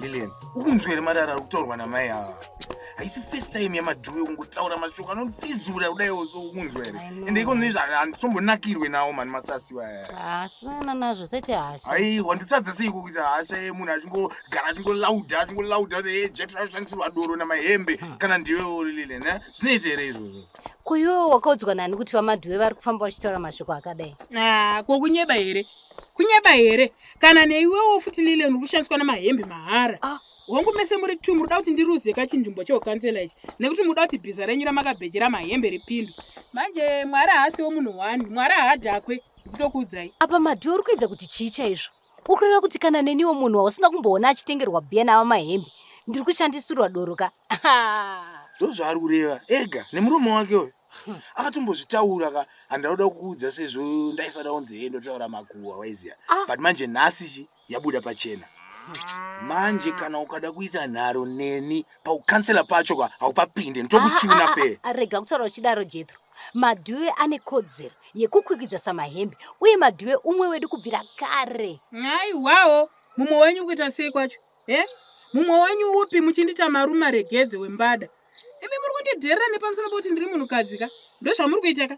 Lilian, ukunzwa here marara ari kutaurwa namai ava? Haisi first time yamadhuwe kungotaura mashoko anondifizura kudaiwo so ukunzwa here? Ende iko nezva handitombonakirwe nawo mani masasi waya. Asiyana nazvo sete hasha. Aiwa ndotadza seiko kuita hasha yemunhu achingogara achingolauda achingolauda kuti hey jet rashandisirwa doro namahembe kana ndiwewo Lilian eh? Zvinoita here izvozvo? Ko iwewe wakaudzwa nani kuti vamadhuwe vari kufamba vachitaura mashoko akadai? Ah, ko kunyeba here? Kunyeba here? Kana neiwewo futi Lilian uri kushandiswa namahembe mahara. Ah. Hongu mese muri two muri kuda kuti ndiruze kachinzvimbo cheukansela ichi nekuti muda kuti bhiza renyu ramakabhejera mahembe ripindwe. Manje Mwari haasiwo munhu one, Mwari haadhakwe, ndikutokuudzai. Apa madhuwe uri kuedza kuti chii chaizvo? Uri kureva kuti kana neniwo munhu wausina kumboona achitengerwa bhiya navamahembe ndiri kushandisirwa doro ka? Ndozvaari kureva ega nemuromo wake uyu. Akatombozvitaura ka handauda kukuudza sezvo ndaisada kunzi hee ndotaura makuhwa waiziya. Ah. But manje nhasi chi yabuda pachena. Manje kana ukada kuita nharo neni paukansela pacho ka haupapinde ndokuchuna fe. Rega kutaura uchidaro Jethro. Madhuve ane kodzero yekukwikwidza samahembe uye madhuve umwe wedu kubvira kare. Aiwawo, mumwe wenyu kuita sei kwacho? Eh? Mumwe wenyu upi muchindita maruma regedze wembada? Imi muri kundidherera nepamusana pekuti ndiri munhukadzi ka? Ndozvamuri kuita ka?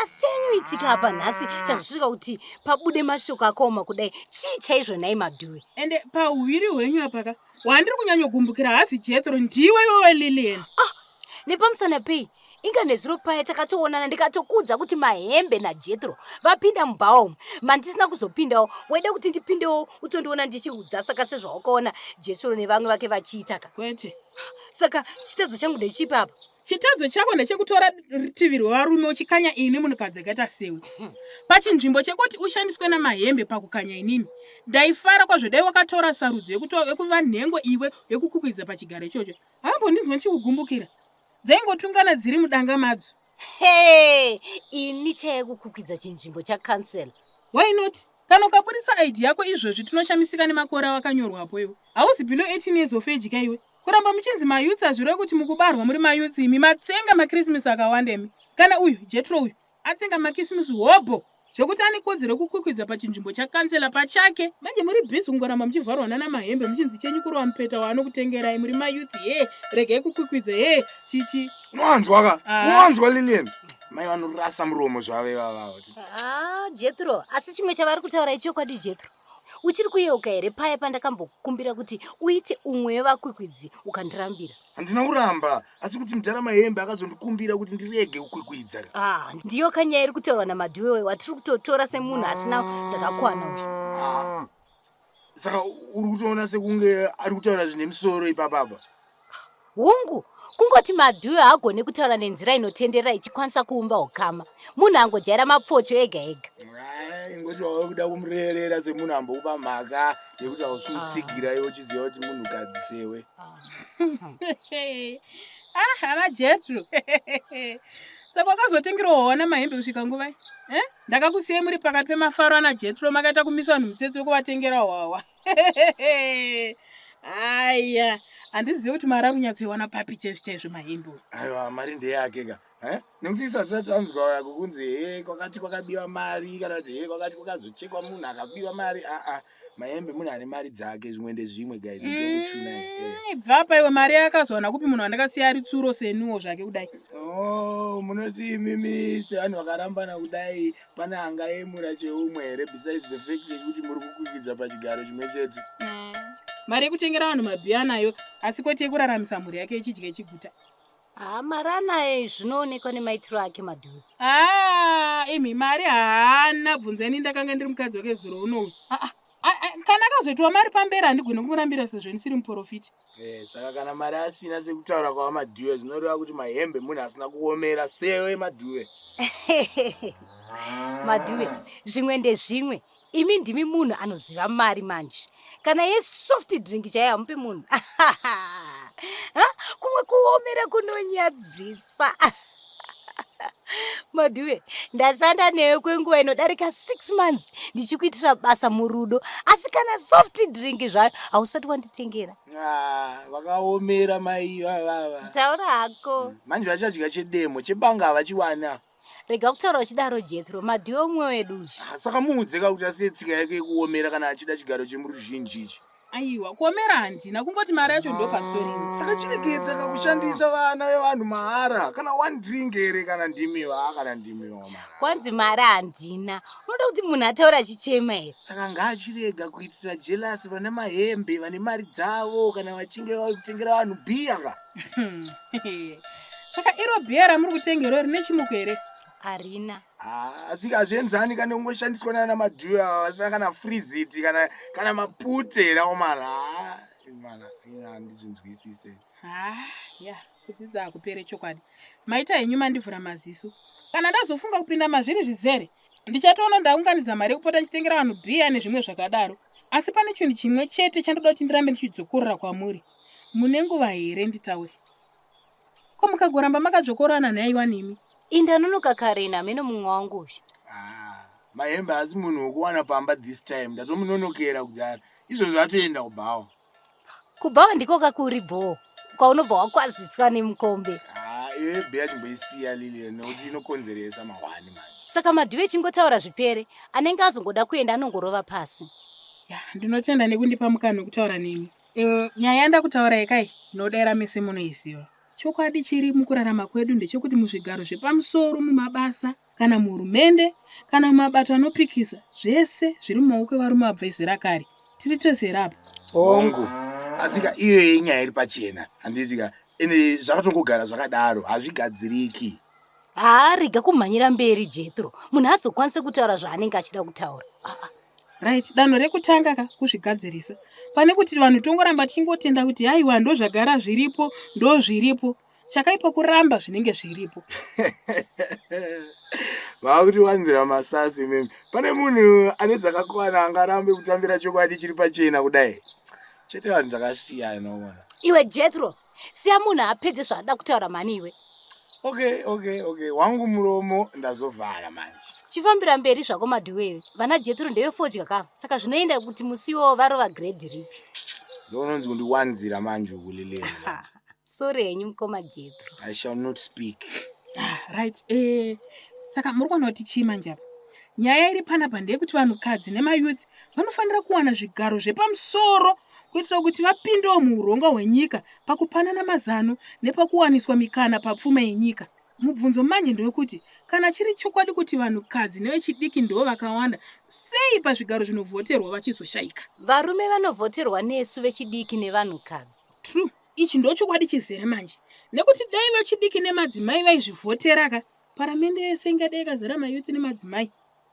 Asi chanyuitika apa nhasi chazosvika kuti pabude mashoko akaoma kudai chii chaizvo nhai madhuve? Ende pahuviri hwenyu apa ka, wandiri kunyanyogumbukira haasi Jethro, ndiwe iwewe Lilian. Ah, nepamusana pei? Inga nezuro paya takatoonana ndikatokuudza kuti mahembe naJethro vapinda mubhawa umu mandisina kuzopindawo waida kuti ndipindewo utondiona ndichiudza saka sezvawakaona Jethro nevamwe vake vachiita ka. Kwete. Saka chitadzo changu ndechipi apa? Chitadzo chako ndechekutora rutivi rwevarume uchikanya ini munhukadzi akaita sewe. Pachinzvimbo chekuti ushandiswe namahembe pakukanya inini, ndaifara kwazvo dai wakatora sarudzo yekuva nhengo iwe yekukukwidza pachigaro ichocho. Haumbondinzwa ndichikugumbukira. Dzaingotungana dziri mudanga madzo. Hey, ini chaiye kukukwidza chinzvimbo chakansela. Why not? Kana ukaburitsa ID yako izvozvi tinoshamisika nemakore awakanyorwapo iwe. Hauzi below 18 years of age ka iwe. Kuramba muchinzi mayouths hazvirevi kuti mukubarwa muri mayouths imi. Matsenga makrisimisi akawanda imi. Kana uyu Jetro uyu atsenga makisimusi hobho zvekuti ane kodzero yekukwikwidza pachinzvimbo chakansela pachake. Manje muri busy kungoramba muchivharwa nana mahembe muchinzi chenyu kurova mupeta waanokutengerai muri mayouth he regai kukwikwidza he chichi. Unowanzwa ka? Ah. Unowanzwa Lilian? Mai vanorasa muromo zvavo ivava. Ah, Jethro, asi chimwe chavari kutaura ichokwadi Jethro. Uchiri kuyeuka here paya pandakambokukumbira kuti uite umwe wevakwikwidzi ukandirambira? Handina kuramba, asi kuti mudhara Mahembe akazondikumbira kuti ndirege kukwikwidza. Ah, ndiyo kanyaya iri kutaurwa naMadhuwe watiri kutotora semunhu asina dzakakwana uyu. Ah. Saka uri kutoona sekunge ari kutaura zvine musoro ipapapa? Hungu, kungoti Madhuwe haagone kutaura nenzira inotenderera ichikwanisa kuumba ukama. Munhu angojaira mapfocho ega ega. Ai, ingoti wave kuda kumurerera semunhu ambokupa mhaka yekuti hausi kumutsigira iwe uchiziva kuti munhukadzi sewe. Ah, ana Jetro. Saka wakazotengerwa hwana mahembe kusvika nguvai? Eh? Ndakakusiyai muri pakati pemafaro ana Jetro makaita kumisa vanhu mutsetse wekuvatengera hwahwa. Aya, handizivi kuti mari ari kunyatsoiwana papi chaizvo chaizvo mahembe uyu. Aiwa, mari ndeyake ka. Eh? Nekuti isu hatisati tanzwa yako kunzi he kwakati kwakabiwa mari kana kuti he kwakati kwakazochekwa munhu akabiwa mari. Aa, mahembe munhu ane mari dzake, zvimwe ndezvimwe guys, ndokuchuna. Ibvapa iwe, mari yakazowana kupi munhu wandakasiya ari tsuro seniwo zvake kudai? Oh, munoti imimi sevanhu vakarambana kudai pane angayemura cheumwe here besides the fact yekuti muri kukwikwidza pachigaro chimwe chete? Mari yekutengera vanhu mabhiya anayo, asi kwete yekuraramisa mhuri yake ichidya ichiguta. Ah, mari anayo zvinoonekwa nemaitiro ake Madhuve. Ah, imi mari haana, bvunzeni ndakanga ndiri mukadzi wake zuro unoyu. Ah, ah, ah, kana akazoitwa mari pamberi handigoni kumurambira sezvo ndisiri muprofita. Saka kana mari asina sekutaura kwavaMadhuve zvinoreva kuti mahembe munhu asina kuomera sewe Madhuve. Madhuve, zvimwe ndezvimwe. Imi ndimi munhu anoziva mari manje. Kana yesoft drink chaiyo hamupi munhu. Ha? Kumwe kuomera kunonyadzisa. Madhuve, ndashanda newe kwenguva inodarika 6 months ndichikuitira basa murudo, asi kana soft drink zvayo hausati wanditengera. Ah, vakaomera mai ivavava. Taura hako. Manje vachadya chedemo, chebanga havachiwana. Rega kutaura uchidaro Jethro, Madhuve umwe wedu uyu. Ah, saka muudzeka kuti asiye tsika yake yekuomera kana achida chigaro chemuruzhinji ichi. Aiwa, kuomera handina, kungoti mari yacho ndo pasitorini. Saka chiregedza kakushandisa vana vevanhu mahara, kana one drink here kana ndimiwa, kana ndimiwa mara. Kwanzi mari handina. Unoda kuti munhu ataure achichema here? Saka ngaachirega kuitira jealous vane mahembe, vane mari dzavo kana vachinge vakutengera vanhu bhiya ka. Saka iro bhiya ramuri kutengero rine chimuko here? Harina. Ah, asi hazvienzani kana kungoshandiswa nana madhuyu ava vasina kana freezit kana kana mapute here aomana. Ah, mana ini handizvinzwisise. Ha, ya, kudzidza hakupere chokwadi. Maita henyu mandivhura maziso. Kana ndazofunga kupinda mazviri zvizere, ndichatoona ndaunganidza mari yekupota ndichitengera vanhu bhiya nezvimwe zvakadaro. Asi pane chinhu chimwe chete chandoda kuti ndirambe ndichidzokorora kwamuri. Mune nguva here nditaure? Ko mukagoramba makadzokorana nhaiwa nemi? Indanonoka kare ini hameno mumwe wangu uyu. Ah, mahembe haasi munhu wekuwana pamba this time, ndatomunonokera kudhara. Izvozvo atoenda kubhawa. Kubhawa ndiko kakuri bhoo kwaunobva wakwaziswa nemukombe. Ah, iwe bhiya chimboisiya Lilian nekuti inokonzeresa mahwani manje. Saka madhuve chingotaura zvipere, anenge azongoda kuenda anongorova pasi. Ya, ndinotenda nekundipa mukana wekutaura nemi. Eh, nyaya yandakutaura ikai ndinodaira mese munoiziva. Chokwadi chiri mukurarama kwedu ndechekuti muzvigaro zvepamusoro mumabasa kana muhurumende kana mumabato anopikisa zvese zviri mumaoko evarume vabva izera kare. Tiri tose here apa? Hongu, asika iyoyo inyaya iri pachena handiti ka, ende zvakatongogara zvakadaro hazvigadziriki. Haa, rega kumhanyira mberi Jethro, munhu azokwanise kutaura zvaanenge achida kutaura. Aa. Right, danho rekutanga ka kuzvigadzirisa pane kuti vanhu tongoramba tichingotenda kuti haiwa ndozvagara zviripo ndozviripo. Chakaipa kuramba zvinenge zviripo. Vava kutiwanzira masasi imimi. Pane munhu ane dzakakwana angarambe kutambira chokwadi chiri pachena kudai? Chete vanhu takasiyana unoona. Iwe Jethro, siya munhu apedze zvaada kutaura mhani iwe. Okay, okay, okay. Wangu muromo ndazovhara manje. Chifambira mberi zvako madhuwe. Vana Jethro ndevefodya ka. Saka zvinoenda kuti musiwo varova grade ripi. Ndounonzi kundiwanzira manje uku Lilian. Sorry henyu mukoma Jethro. I shall not speak. Ah, right. Saka muri kuona kuti chii manje apa? Nyaya iri panapa ndeyekuti vanhukadzi nemayouth vanofanira kuwana zvigaro zvepamusoro kuitira kuti vapindewo muurongwa hwenyika pakupanana mazano nepakuwaniswa mikana papfuma yenyika. Mubvunzo manje ndewekuti kana chiri chokwadi kuti vanhukadzi nevechidiki ndivo vakawanda, sei pazvigaro zvinovhoterwa vachizoshaika? Varume vanovhoterwa nesu vechidiki nevanhukadzi. True. Ichi ndochokwadi chizere manje. Nekuti dai vechidiki nemadzimai vaizvivhotera ka, paramende yese ingadai yakazara mayouth nemadzimai.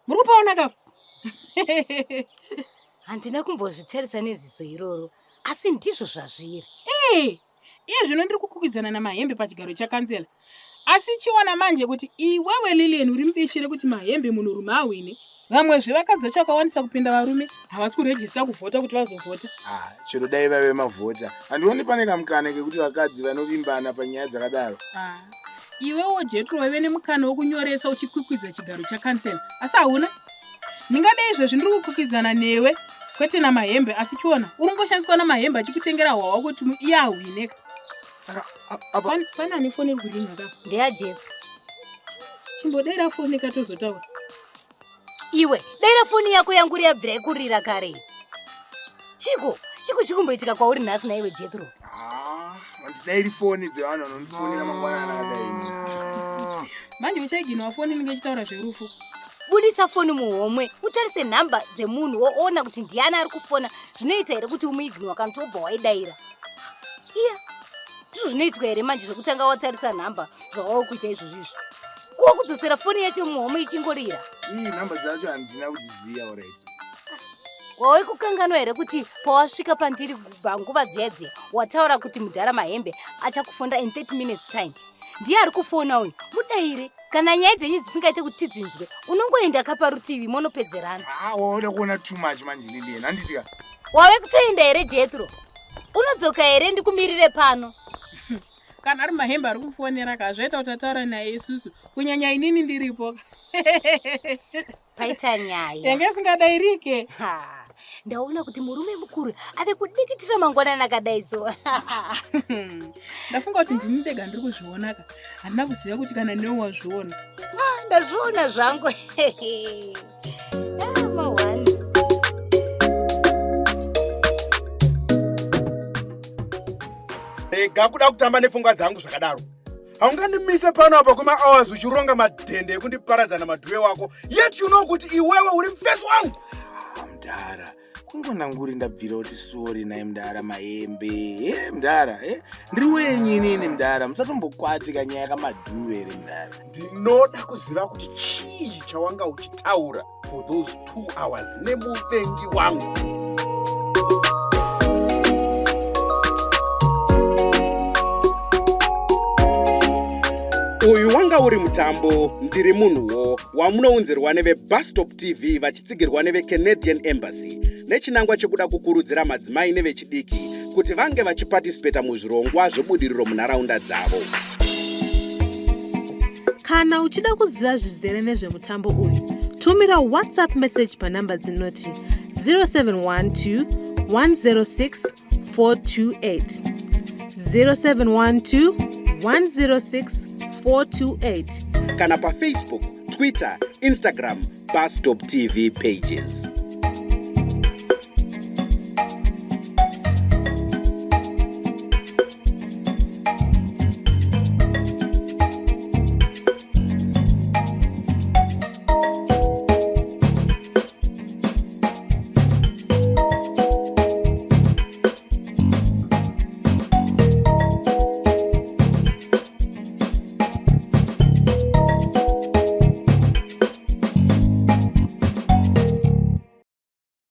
Muri kupaona ka? Handina kumbozvitarisa neziso iroro, asi ndizvo zvazviri. Iye zvino ndiri kukwikwidzana naMahembe pachigaro chakanzela. Asi chiona manje kuti iwewe Lilian uri mubishi rekuti Mahembe munhurume ahwine. Vamwezve vakadzi vacho vakawandisa kupinda varume havasi kurejista kuvhota kuti vazovhota. Ah, chero dai vaive mavhota. Handioni pane kamukana kekuti vakadzi vanovimbana panyaya dzakadaro. Ah, iwewo Jetro waive nemukana wekunyoresa uchikwikwidza chigaro chakansela asi hauna. Ndingadai izvezvi ndiri kukwikwidzana newe kwete naMahembe asi chiona uri kungoshandiswa naMahembe achikutengera hwahwa kuti iye ahwine. Saka apa Pane ane foni iri kuringa ka? NdeyaJetro. Chimbodaira foni katozotaura. Iwe, daira foni yako yangu yabvira ikurira kare. Chiko, chiko chikumboitika kwauri nhasi naiwe Jethro? Ah, handidairi foni dzevanhu vanondifonera mangwanani akadai. Manje uchaiginwa foni inenge ichitaura zverufu. Budisa foni muhomwe, utarise nhamba dzemunhu woona kuti ndiani ari kufona. Zvinoita here kuti umuignore kana kuti wobva waidaira? Iya, ndizvo zvinoitwa here manje zvekutanga watarisa nhamba zvawava kuita izvozvo izvo? Kuwa kudzosera foni yacho muhomwe ichingorira. Ii, nhamba dzacho handina kudziziva alright. Wave kukanganwa here kuti pawasvika pandiri kubva nguva dziya dziya wataura kuti mudhara Mahembe achakufonera in 30 minutes time? Ndiye ari kufona uyu, mudaire. Kana nyaya dzenyu dzisingaite kuti tidzinzwe, unongoenda kapa rutivi monopedzerana. Ah, waoda kuona too much manje Lilian, handiti ka? Wave kutoenda here Jethro? Unodzoka here ndikumirire pano? Kana ari Mahembe ari kufonera ka, zvaita kuti ataura naye isusu, kunyanya inini ndiripo. Paita nyaya. Yange isingadairike. Ha, ndaona kuti murume mukuru ave kudikitira mangwanani akadai so. Ndafunga kuti ndini ndega ndiri kuzviona ka. Handina kuziva kuti kana newe wazviona. Ah, ndazviona zvangu. Ah, mawani. Rega kuda kutamba nepfungwa dzangu zvakadaro. Haungandimise pano apa kwemahours uchironga madhende ekundiparadza namadhuwe wako yet you know kuti iwewe uri mufesi wangu. Ah, mdara kungonanguri ndabvira kuti sori naye mdara mahembe e mdara e ndiri wenyu inini mdara musatombokwati kanyaya kamadhuwe here mdara. Ndinoda kuziva kuti chii chawanga uchitaura for those 2 hours nemuvengi wangu. Uyu wanga uri mutambo Ndiri Munhuwo wamunounzirwa neveBustop TV vachitsigirwa neveCanadian Embassy nechinangwa chekuda kukurudzira madzimai nevechidiki kuti vange vachipatisipeta muzvirongwa zvebudiriro munharaunda dzavo. Kana uchida kuziva zvizere nezvemutambo uyu, tumira WhatsApp message panhamba dzinoti 0712 106 428, 0712 106 428 kana paFacebook, Twitter, Instagram, Bustop TV pages.